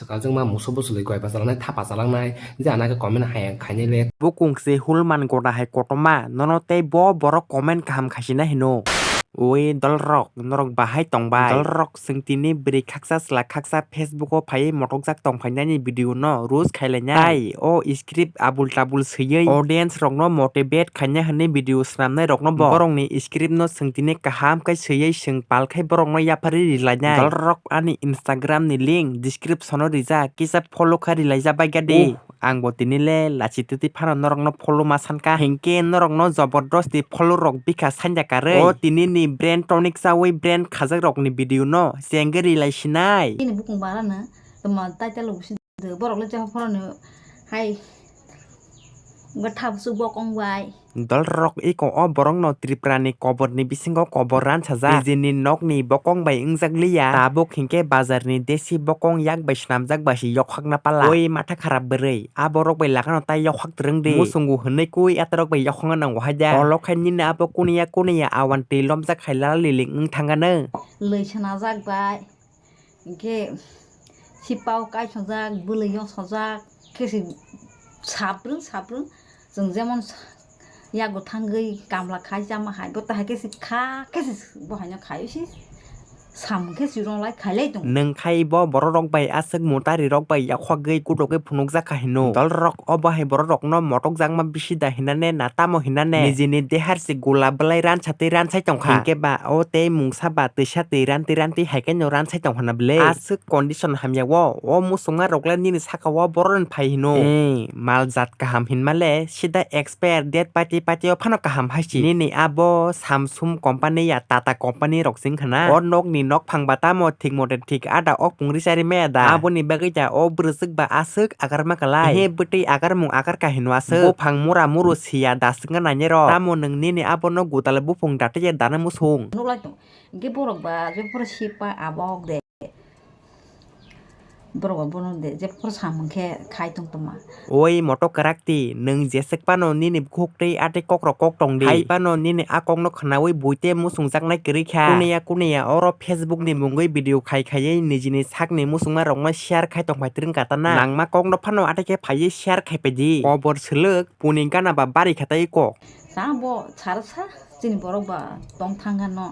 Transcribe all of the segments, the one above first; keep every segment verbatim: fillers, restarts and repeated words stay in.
Swkang jwngma musu busulwi koi bachalanai, thapa chalangnai, je anake comment hai khainai le. Bukung se hulman goda hai kotorma, nono tei bo borok comment kaham khaisina hino. Oi dolrok, norok bahai tongbai? Dolrok, chwng tini bwrwi khaksa chwla khaksa Facebook o phaiwi motokjak tongphainani video no roast khailainai. Tai o script abul tabul swiwi audience rokno motivate khaina hwnwi video swnamnai rokno bo. Borokni script no chwng tini kaham khe swiwi chwng pal khai borokno yapharwi rilainai. Dolrok, ani Instagram ni link description o rijak, kisa follow kha rilaijak bai kha di. Uh. Ang bo tini le lachi twtwi phano norokno follow ma sankha, hinkhe norokno jobordosti follow rok bikha sanja karwi. O tini ni brand tonic chawi brand khajak rokni video no chengwi rilai sinai. Bini bukung barano tamo title rok bisi borok le jephuru phano hai wngkha thabsuk bokong bai. Dolrok, iko o borokno Tripura ni kobor ni bisingo kobor ransajak. Nijini nokni bokong bai wngjak liya. Tabuk hinkhe bazar ni desi bokong yak bai swnamjak bai se yokhakna pala. Oi matha kharap bwrwi, a borok bai lagano tai yokhak twrwng di. Muchungo hwnwi kui atarok bai yokhakna nango hai da. Olo khai nini abo kuniya kuniya awan twi lomjak khai lala liling wng thangano. Lwi swnajak bai. Hinkhe sipao kaisongjak, bwlwi yosongjak, khe se sabrwng sabrwng. Chwng jemon yago thangwi kamla khai chama hai, bo tahai khe se kha khe se bo haino khai se samung khe se ronglai khailai tongo. Nwng khai bo borok rok bai aswk mutari rok bai yakhwagwi kutukgwi phunukjak kha hino. Dolrok, obo hai borok rokno motokjakma bisi da hinane na tamo hinane? Nijini dehar se gola bwlai ransa tei ransai tongkha. Hinkhe ba o tei mungsa ba twisa twi ran twi ran twi hai khe no ransai tongkha na bwle. Aswk condition hamya o, o muchungma rok le nini saka o borok ni phai hino. Eeh, mal jat kaham hinma le sida expire date pati pati o phano kaham hai si. Nini abo Samsung company ya Tata company rok se wngkha na. O nok ni nokphang ba tamo thik mote thik ada ok pungri chari maya da. Aboni bagwi da o bwrwswk ba aswk agar ma kwlai. He bwtwi agar mung agar kahino aswk. Buphang mura muru siya da swkna nainai rok. Tamo nwng nini abono gwdal buphung datwi ya dana muchung. Nuklai tong. Hinkhe borok ba jephuru sipa abok de. Borok ba bono de jephuru samung khe khai tong tongma. Oi moto kwrak ti, nwng jeswk phano nini bukhuk tei atwi kokrok kok tong di. Hai phano nini a kokno khwnaui buite muchungjaknai kwrwi kha. Kuniya kuniya oro Facebook ni mungwi video khai khaiwi nijini sakni muchungma rokno share khai tongphai twrwng kha tana. Nangma kokno phano atwi khe phaiwi share khai pai di. Kobor swlwk. Puni gana ba bari kha tei kok. Sa bo sar sa chini borok ba tong thang gano.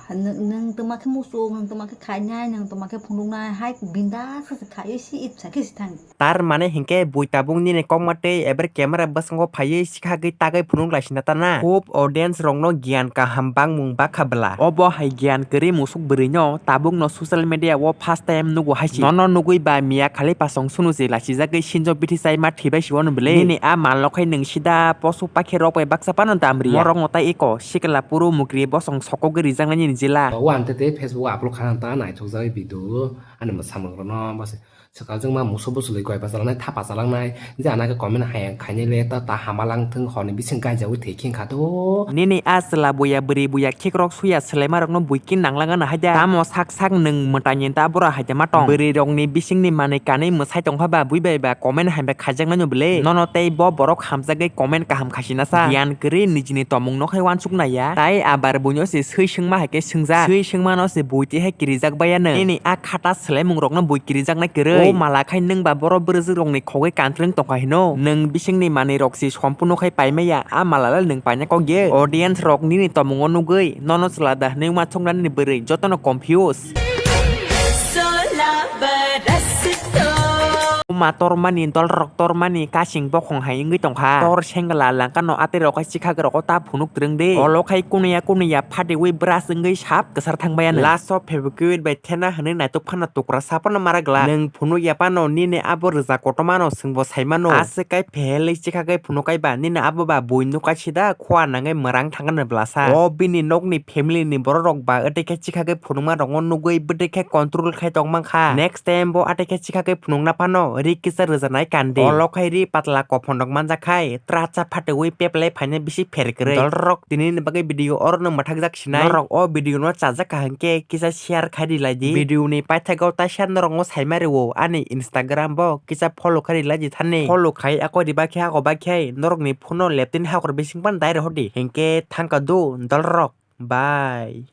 Nwng, nwng twma khe muchung, nwng twma khe khainai, nwng twma khe phunuknai, hai bindas khe se khaiwi si itsa khe si thang. Tar mane hinkhe bui tabuk nini kokma tei eber camera bwskango phaiwi sikhagwi tagwi phunuk lai sina tana. Khub audience rokno giyan kaham bangmung bakha bwla. Obo hai giyan kwrwi musuk bwrwino tabukno social media o first time nugo hai si. Nono nugwi ba miya khali pasong sunu se lachijagwi sinjo bithi chai ma thibai si wano bwle. Nini a mal no khai nwng sida posu pakhe rok bai baksa phano dam riya. Morok no tai eko sikla puru mukri bosong sokogwi rijaknai nini jila. O ang tei tei Facebook o upload kha ta naithokjagwi video ani mwsamung rokno bose swkang jwngma musu busulwi koi bachalanai thapa chalangnai je anake comment hai khainai le ta ta hama lang thwng horni bising gaijawi thwi khe kha to. Nini a chwla buya bwrwi buya khikrok suya swlaimarokno buikin nanglang gana haida. Tamo sak sak nwng mwtaini ta bura haida ma tong. Bwrwirokni bisingni manwi kanwi mwsai tongkha ba bui bai ba comment hai bai khaijaknai no bwle. Nono tei bo borok hamjagwi comment kaham khaisina sa. Giyan kwrwi nijini tomung no khai uansuk naiya. Tai abar buino se swi swngma hai khe swngjak. Swi swngmano se bui twi hai kirijak baiya nwng. Nini a khata swlaimungrokno bui kirijaknai kwrwi. O mala khai nwng ba boro bwrwjwkrokni khogwi kantrwng tongkha hino. Nwng bisingni manwirok se sompurno khai paimaya, a malala nwng paina kok ye. Audience rok nini tomungo nugwi nono chwla da hwnwi uansuknani bwrwi jotono confuse. Ma tormani, dolrok tormani, kasing bokhong hai wngwi tongkha. Tor sengla langkano atwi rok hai chikha rok ta phunuk twrwng de. Olo khai kunuya kunuya phatiwi brush wngwi sap kwchar thangbai ano. Last o fevikwik bai thena hwnwi naituk phano tukra sa phano mara glak. Nwng phunuk ya phano nini abo rwja kotorma no chwngbo sai mano. Aswk kai phehelwi chikha kai phunuk kai ba nini abo ba bui nuk kai sida khua nangwi mwrang thangkha no bwlasa. O bini nokni family ni borok rok ba atwi khe chikha kai phunukma rokno nugwi bwtwi khe control khai tong mankha. Next time bo atwi khe chikha kai phunukna phano ri kisa rwjanai kandi. Olo khai ri patla kophonok manjak khai tracha phatwi peplai phaina bisi pher kwrwi. Dolrok tini ni bagwi video oro no mwthakjak sinai. Norok o video no chajak kaham khe kisa share khai rilai di. Video ni paithago taisa norok no saima rwo ani Instagram bo kisa follow khai rilai di thani. Follow khai ako riba khe ako bai khe norok ni phone no laptop ni hakor bising pan dai rohor di. Hinkhe thangka do dolrok. Bye.